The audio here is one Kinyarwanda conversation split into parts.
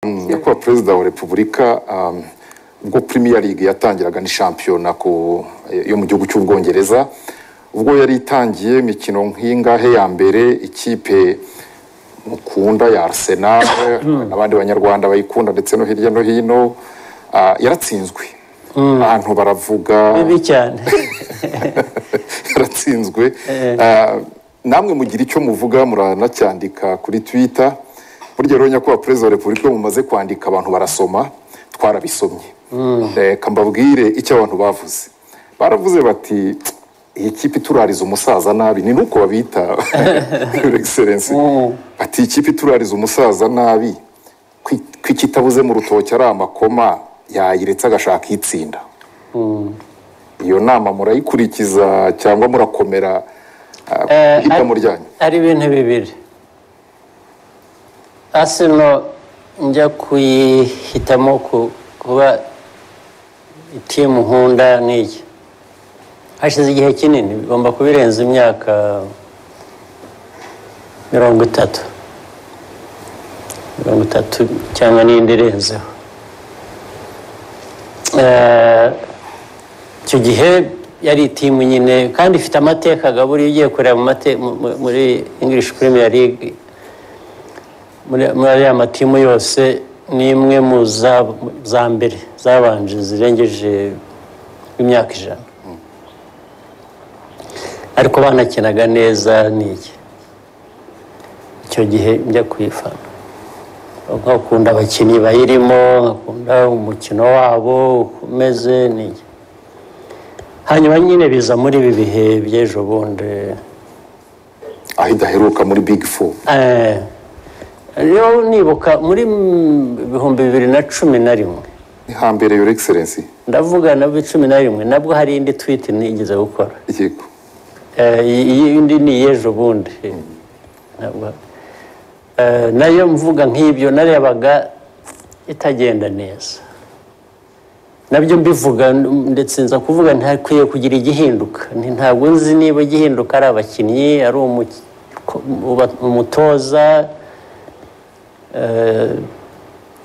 Nyakubahwa Perezida wa Repubulika, ubwo Premier League yatangiraga, ni shampiyona yo mu gihugu cy'Ubwongereza, ubwo yari itangiye imikino nk'ingahe ya mbere, ikipe mukunda ya Arsenal n'abandi Banyarwanda bayikunda ndetse no hirya no hino, yaratsinzwe, abantu baravuga. Bibi cyane. Yaratsinzwe. Namwe mugira icyo muvuga, muranacyandika kuri Twitter. Burya rero, Nyakubahwa Perezida wa Repubulika, iyo mumaze kwandika abantu barasoma. Twarabisomye. Reka mbabwire icyo abantu bavuze. Baravuze bati: "Iyi kipe iturariza umusaza nabi." Ni nuko babita, Your Excellency. Bati: "Iyi kipe iturariza umusaza nabi, ko ikitabuze mu rutoki ari amakoma, yayiretse agashaka itsinda." Iyo nama murayikurikiza cyangwa murakomera ihitamo ryanyu? Ari ibintu bibiri. Arsenal njya kuyihitamo kuba itimu nkunda n'iki, hashize igihe kinini, bigomba kuba irenze imyaka 30, 30 cyangwa n'indi irenzeho. Icyo gihe yari itimu nyine kandi ifite amateka. Buriya ugiye kureba muri English Premier League, muri ariya matimu yose, ni imwe mu za mbere zabanje zirengeje imyaka 100, ariko banakinaga neza n'iki. Icyo gihe njya kuyifana, nkakunda abakinnyi bayirimo, nkakunda umukino wabo uko umeze n'iki. Hanyuma nyine biza muri ibi bihe by'ejo bundi, aho idaheruka muri Big Four. Rero nibuka muri 2011. Ni hambere, Your Excellency. Ndavuga nabwo 11, nabwo hari indi tweet nigeze gukora. Iyi indi ni iy'ejo bundi. Ntabwo nayo mvuga nk'ibyo, narebaga itagenda neza, nabyo mbivuga, ndetse nza kuvuga ntakwiye kugira igihinduka. Ntabwo nzi niba igihinduka ari abakinnyi, ari umutoza,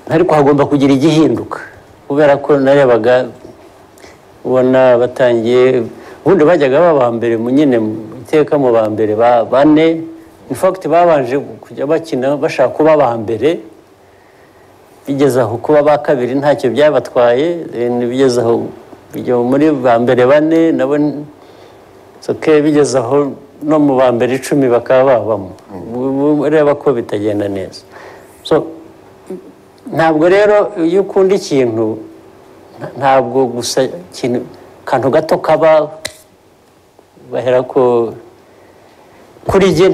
ariko hagomba kugira igihinduka, kubera ko narebaga ubona batangiye. Ubundi bajyaga baba mbere mu nyine mu iteka mu ba mbere ba bane. In fact, babanje kujya bakina bashaka kuba aba mbere, bigeze aho kuba ba kabiri ntacyo byabatwaye. Then bigeze aho bijya muri ba mbere bane, nabo it's okay, bigeze aho no mu ba mbere 10 bakaba babamo. Ubu ureba ko bitagenda neza. So ntabwo rero iyo ukunda ikintu, ntabwo gusa ikintu akantu gato kaba bahera ko kuri jye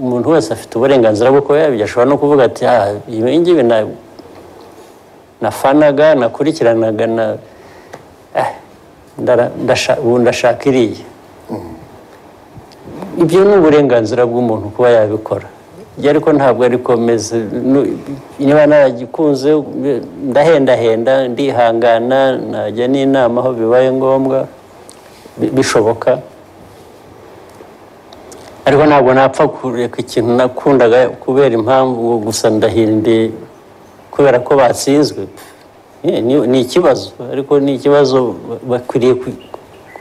umuntu wese afite uburenganzira bwo kuba yabijya, ashobora no kuvuga ati: "Ah, ibi ngibi nafanaga, nakurikiranaga na ubu ndashaka iriya." Ibyo ni uburenganzira bw'umuntu kuba yabikora. Ibyo ariko ntabwo ariko meze. Niba naragikunze, ndahendahenda, ndihangana, najya n'inama aho bibaye ngombwa, bishoboka, ariko ntabwo napfa kureka ikintu nakundaga kubera impamvu ngo gusa ndahinde kubera ko batsinzwe. Ni ikibazo, ariko ni ikibazo bakwiriye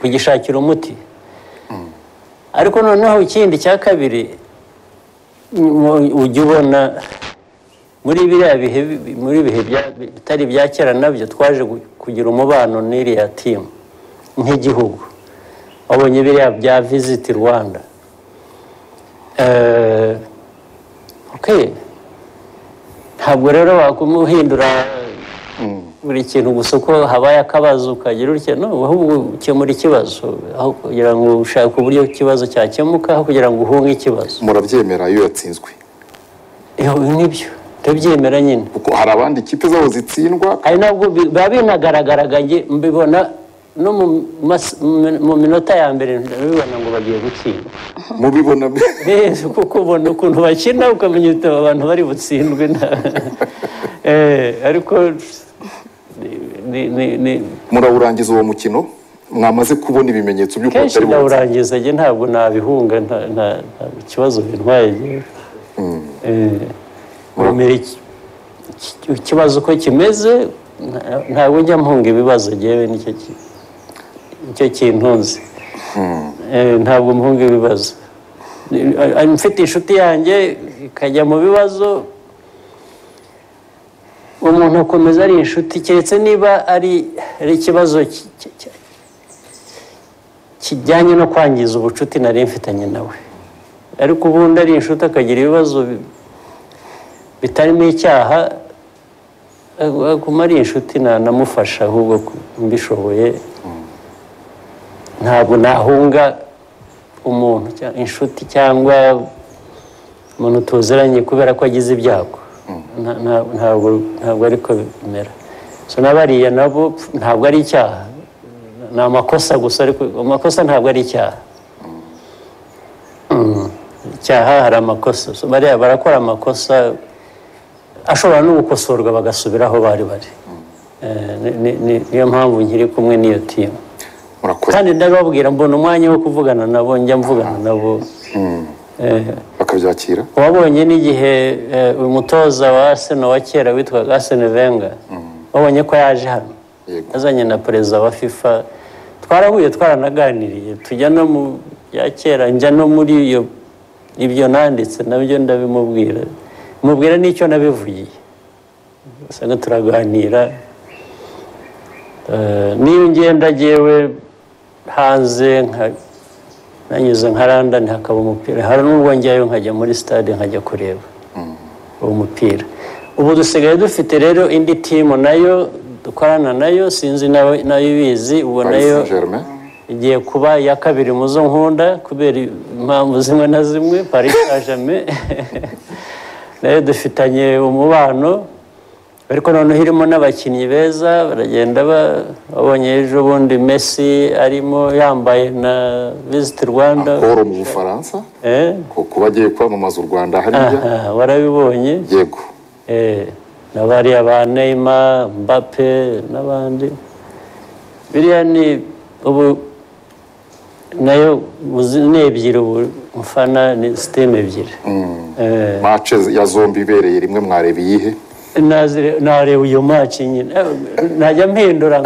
kugishakira umuti. Ariko noneho ikindi cya kabiri, ujya ubona muri biriya bihe, muri ibihe bitari ibya kera, nabyo twaje kugira umubano n'iriya timu nk'igihugu. Wabonye biriya bya Visit Rwanda. Okay. Ntabwo rero wakumuhindura buri kintu gusa uko habaye akabazo ukagira utya. No, ahubwo ukemura ikibazo aho kugira ngo ushake uburyo ikibazo cyakemuka, aho kugira ngo uhunge ikibazo. Murabyemera iyo yatsinzwe? Iyo nibyo, ndabyemera nyine. Kuko hari abandi ikipe zabo zitsindwa. Hari nabwo biba binagaragaraga, njye mbibona no mu minota ya mbere, ndabibona ngo bagiye gutsinda. Mubibona? Kuko ubona ukuntu bakina, ukamenya uti aba bantu bari butsindwe. Ariko Murawurangiza uwo mukino mwamaze kubona ibimenyetso by'uko Kenshi batari buwutsinde? Ndawurangiza njye, ntabwo nabihunga, nta kibazo bintwaye njyewe. Wemera ikibazo uko kimeze, ntabwo njya mpunga ibibazo, njyewe nicyo kintunze. Ntabwo mpunga ibibazo. Mfite inshuti yanjye ikajya mu bibazo, umuntu akomeza ari inshuti, keretse niba ari ikibazo kijyanye no kwangiza ubucuti nari mfitanye nawe. Ariko ubundi ari inshuti akagira ibibazo bitarimo icyaha, aguma ari inshuti, namufasha ahubwo mbishoboye. Ntabwo nahunga umuntu, inshuti cyangwa umuntu tuziranye kubera ko agize ibyago. Ntabwo ariko bimera. So n'abariya nabo ntabwo ari icyaha, ni amakosa gusa, ariko amakosa ntabwo ari icyaha. Icyaha hari amakosa. So bariya barakora amakosa ashobora no gukosorwa bagasubira aho bari bari. Niyo mpamvu nkiri kumwe n'iyo timu. Kandi ndababwira, mbona umwanya wo kuvugana nabo, njya mvugana nabo. Bakabyakira. Wabonye n'igihe umutoza wa Arsenal wa kera witwaga Arsene Wenger, wabonye ko yaje hano azanye na perezida wa FIFA, twarahuye, twaranaganiriye, tujya no mu bya kera, njya no muri ibyo nanditse nabyo ndabimubwira, mubwira n'icyo nabivugiye, usanga turaganira. Niyo ngenda ngewe hanze nanyuze nka London hakaba umupira, hari n'ubwo njyayo nkajya muri stade nkajya kureba uwo mupira. Ubu dusigaye dufite rero indi timu nayo dukorana nayo, sinzi nayo ibizi, ubu nayo igiye kuba iya kabiri mu zo nkunda kubera impamvu zimwe na zimwe, Paris Saint-Germain nayo dufitanye umubano, ariko noneho irimo n'abakinnyi beza baragenda babonye ejo bundi Messi arimo yambaye na Visit Rwanda akoro mu Bufaransa, kuba agiye kwamamaza u Rwanda hariya, warabibonye? Yego. N'abariya ba Neymar, Mbappe n'abandi, biriya ni ubu nayo ni ebyiri, ubu mfana ni siteme ebyiri. Match ya zombi ibereye rimwe mwareba iyihe? Nareba iyo match nyine, najya mpindura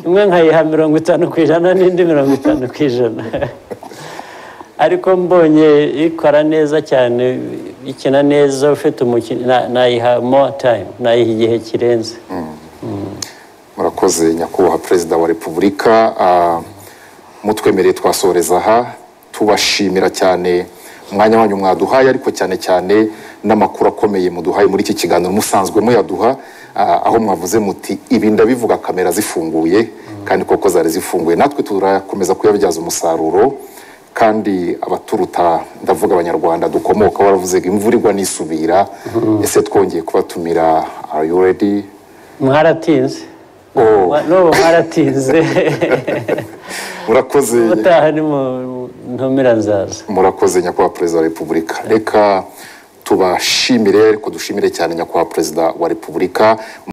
imwe nkayiha 50% n'indi 50%. Ariko mbonye ikora neza cyane, ikina neza, ufite umukino, nayiha more time, nayiha igihe kirenze. Murakoze nyakubahwa Perezida wa Repubulika, mutwemereye twasoreza aha, tubashimira cyane umwanya wanyu mwaduhaye, ariko cyane cyane n'amakuru akomeye muduhaye muri iki kiganiro musanzwe muyaduha, aho mwavuze muti ibi ndabivuga kamera zifunguye, kandi koko zari zifunguye, natwe turakomeza kuyabyaza umusaruro. Kandi abaturuta, ndavuga abanyarwanda dukomoka, baravuze ngo imvura igwa nisubira. Ese twongeye kubatumira, are you ready? Mwaratinze. No, mwaratinze. Murakoze. Ubutaha ni mu ntumira nzaza. Murakoze nyakubahwa Perezida wa Repubulika. Reka tubashimire, ariko dushimire cyane nyakubahwa Perezida wa Repubulika.